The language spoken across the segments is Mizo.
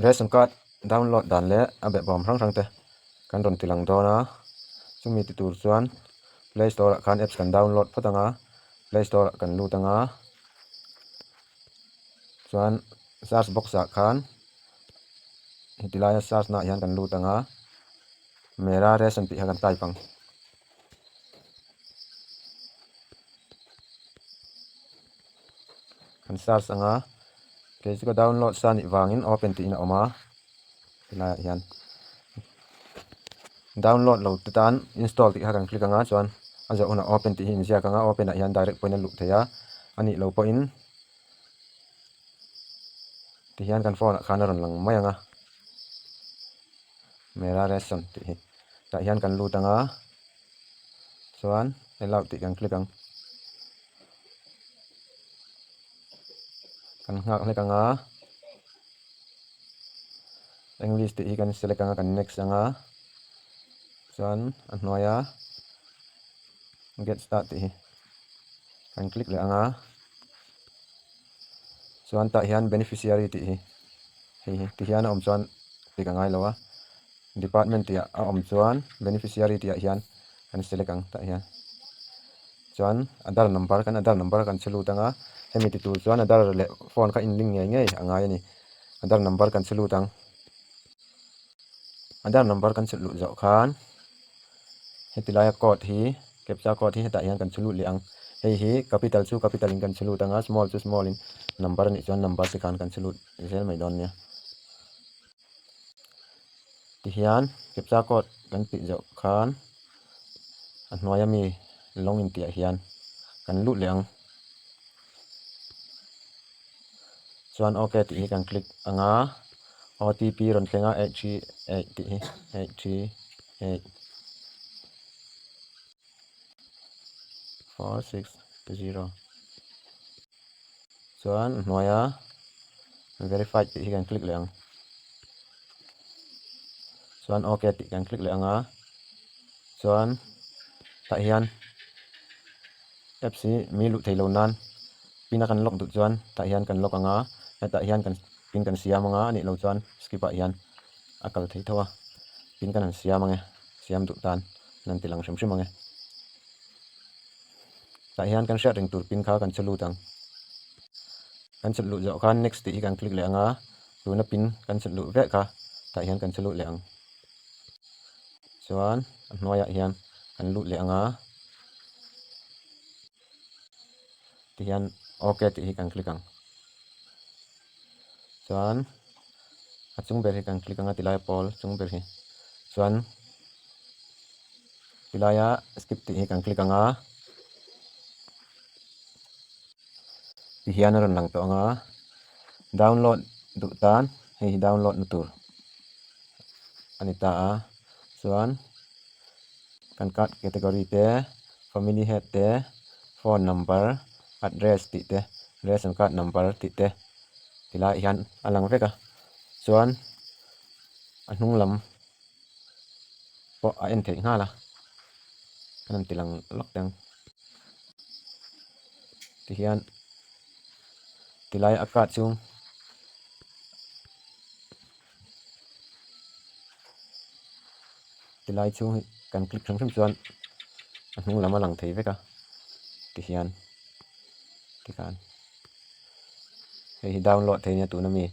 Ration card download dan leh a behbawm hrang hrang te kan rawn ti lang dawn a, chumi ti tur chuan play store ah khan apps kan download phawt ang a, play store ah kan lut ang a, chuan search box ah khan heti laia search na ah hian kan lut ang a, Mera ration tih kha kan type ang. Kan search ang a, kei chu ka download sa nih vangin open tiin a awm a, helaiah hian download lo te tan install tih kha kan click ang a chuan a zawh hunah open tih hi inziak ang a, open ah hian direct pawhin a luh theih a, a nih loh pawhin tihian kan phone ah khan a rawn lang mai ang a, Mera Ration tih hi tah hian kan lut ang a chuan allow tih kan click ang. Kan nghak hlek ang a, English tih hi kan select ang a kan next ang a, chuan a hnuaia get start tih hi kan click leh ang a, chuan tah hian beneficiary tih hi hei hi ti hian a awm chuan click a ngai lo a, department tih ah a awm chuan beneficiary tih ah hian kan select ang tah hian. Chuan Aadhaar number kan Aadhaar number kan chhe lut anga hemi ti tur chuan Aadhaar leh phone kha in link ngei ngei a ngai a ni. Aadhaar number kan chhe lut ang. Aadhaar number kan chhe luh zawh khan heti laia code hi captcha code hi hetah hian kan chhe lut leh ang. Hei hi capital chu capital in kan chhe lut anga small chu small in number a nih chuan number te khan kan chhe lut zel mai dawn nia. Tihian captcha code kan tih zawh khan a hnuaia mi lawng intih ah hian kan lut leh ang. Chuan ok tih hi kan click ang a, OTP rawn thleng a 838 tih hi 838 460 chuan a hnuaia verified tih hi kan click leh ang. Chuan ok tih kan click leh ang a chuan tah hian apps hi mi luh theih loh nan pin a kan lock duh chuan tah hian kan lock ang a hetah hian kan pin kan siam ang a anih loh chuan skip ah hian a kal thei tho a pin kan han siam ang e siam duh tan an han ti lang hrim hrim ang e tah hian kan hriat reng tur pin kha kan che lut ang kan che luh zawh khan next tih hi kan click leh ang a. Tuna pin kan chhut luh vek a, tah hian kan chhe lut leh ang. Chuan a hnuaiah hian kan lut leh ang a, tihian ok tih hi kan click ang. Chuan a chung ber hi kan click ang a tilai pawl chung ber hi. Chuan tilaia skip tih hi kan click ang a, tihian a rawn lang tawh ang a. Download duh tan hei hi download na tur a ni ta a chuan kan card category te family head te phone number address tih te ration card number tih te ti laiah hian a lang vek a chuan a hnung lam pawh a en theih nghal a kan han ti lang lawk teh ang tihian. Tilai a card chu tilai chhung hi kan click hrim hrim chuan a hnung lam a lang thei vek a tihian tikhan hei hi download thei nia tuna mi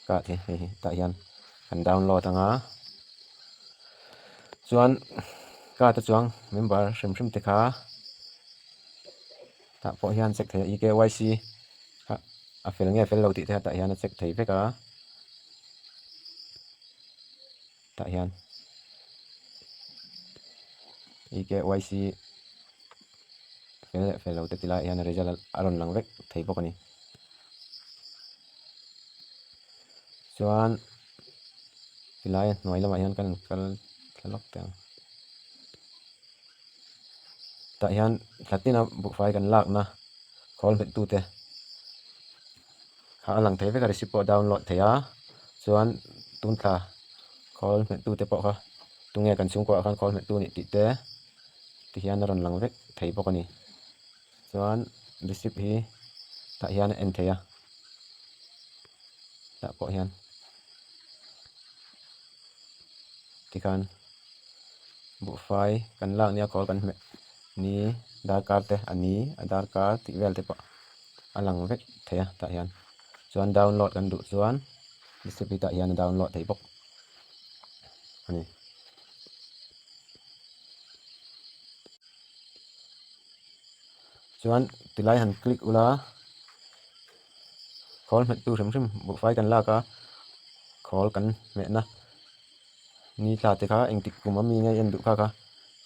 card hi hei hi tah hian kan download anga chuan card te chuang member hrim hrim te kha. Tah pawh hian check thei a ekyc kha a fel nge fel lo tih te kha tah hian a check thei vek a tah hian ekyc fel leh fel lo te ti laiah hian a result a rawn lang vek thei bawk a ni chuan tilai a hnuai lamah hian kan kal thla lawk teh ang. Tah hian thla tina buhfai kan lakna khawl hmet tute kha a lang thei vek a receipt pawh a download thei a chuan tun thla khawl hmet tute pawh kha tunge kan chhungkua ah khan khawl hmet tu nih tih te ti hian a rawn lang vek thei bawk a ni chuan receipt hi tah hian a en thei a tah pawh hian. Tikhan buhfai kan lak nia khawl kan hmeh ni darkar te a ni a darkar tih vel te pawh a lang vek thei a tah hian chuan download kan duh chuan receipt hi tah hian a download thei bawk a ni. Chuan tilai han click ula khawl hmettu hrim hrim buhfai kan lak a khawl kan hmehna ni thla te kha engtik kum a mi nge en duh kha kha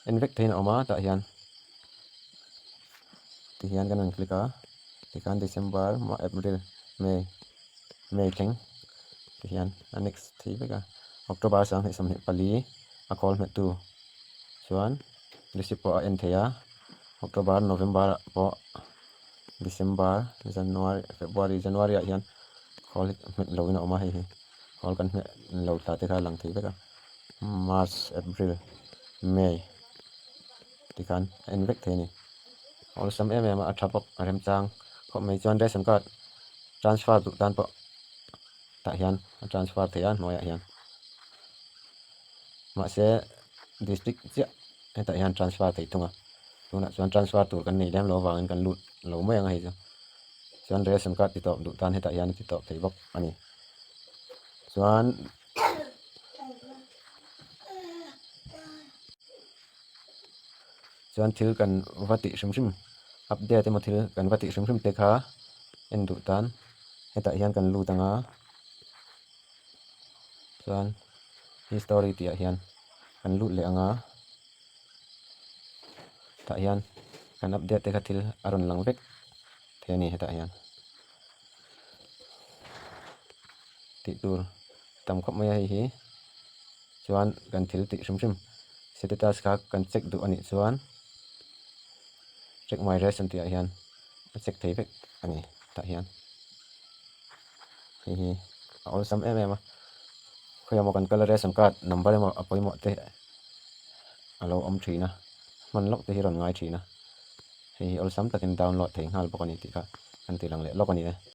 en vek theiin a awm a tah hian tihian kan rawn click a tikhan December April May May thleng tihian a next thei vek a October 24 a khawl hmettu chuan receipt pawh a en thei a October November ah pawh December January February January ah hian khawl hi hmet lo in a awm a hei hi khawl kan hmet lo thla te kha a lang thei vek a March April May tikhan a en vek thei a ni awlsam em em a a tha bawk a remchang khawp mai chuan ration card transfer duh tan pawh tah hian a transfer thei a hnuaiah hian. Mahse district chiah hetah hian transfer theih thung a, tunah chuan transfer tur kan neih lem loh avangin kan lut lo mai ang a hei chu. Chuan ration card ti tawp duh tan hetah hian a ti tawp thei bawk a ni. Chuan chuan thil kan va tih hrim hrim update emaw thil kan va tih hrim hrim te kha en duh tan hetah hian kan lut ang a. Chuan history tih ah hian kan lut leh ang a, tah hian kan update te kha thil a rawn lang vek thei a ni hetah hian tih tur tam khawp mai a hei hi chuan kan thil tih hrim hrim status kha kan check duh a nih chuan check my ration tih ah hian a check thei vek a ni tah hian. Hei hi a awlsam em em a, khawi emaw kan kal a ration card number emaw a pawimawh te a lo awm thin a, hman lawk te hi rawn ngai thin a, hei hi awlsam takin download thei nghal bawk a ni tih kha kan ti lang leh lawk a ni e.